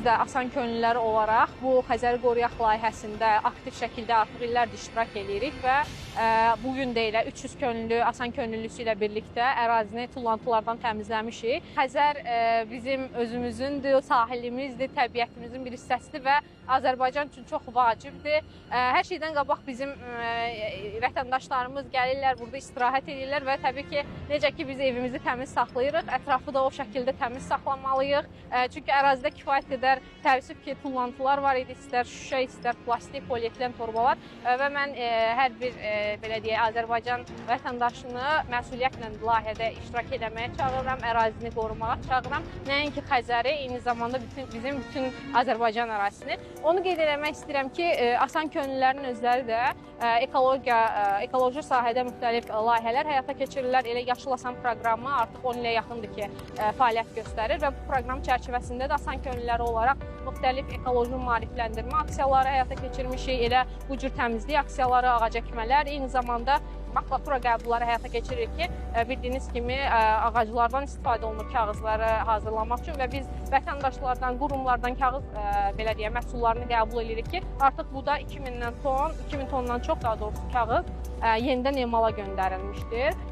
Biz də Asan Könüllüləri olaraq bu Xəzəri Qoruyaq layihəsində aktiv şəkildə artıq illərdir iştirak eləyirik və bu gün də elə 300 könüllü, Asan könüllüsü ilə birlikdə ərazini tullantılardan təmizləmişik. Xəzər bizim özümüzündür, sahilimizdir, təbiətimizin bir hissəsidir və Azərbaycan üçün çox vacibdir. Hər şeydən qabaq bizim vətəndaşlarımız gəlirlər, burada istirahət edirlər və təbii ki, necə ki biz evimizi təmiz saxlayırıq, ətrafı da o şəkildə təmiz saxlamalıyıq. Çünki ərazidə kifayət qədər təəssüf ki, tullantılar var idi, istər şüşə, istər plastik, polietilen torbalar və mən hər bir belə deyək, Azərbaycan vətəndaşını məsuliyyətlə layihədə iştirak etməyə çağırıram, ərazini qorumağa çağırıram. Nəinki Xəzəri, eyni zamanda bizim bütün Azərbaycan ərazisini. Onu qeyd eləmək istəyirəm ki, Asan Könüllülərin özləri də ekoloji sahədə müxtəlif layihələr həyata keçirirlər. Elə Yaşıl Asan proqramı artıq 10 ilə yaxındır ki, fəaliyyət göstərir və bu proqram çərçivəsində də Asan Könüllüləri olaraq müxtəlif ekoloji maarifləndirmə aksiyaları həyata keçirmişik. Elə bu cür təmizlik aksiyaları, ağac əkmələr, eyni zamanda makulatura qəbulları həyata keçiririk ki, bildiyiniz kimi ağaclardan istifadə olunur kağızları hazırlamaq üçün və biz vətəndaşlardan, qurumlardan kağız belə deyək, məhsullarını qəbul edirik ki, artıq bu da 2000 tondan çox, daha doğrusu kağız yenidən emala göndərilmişdir.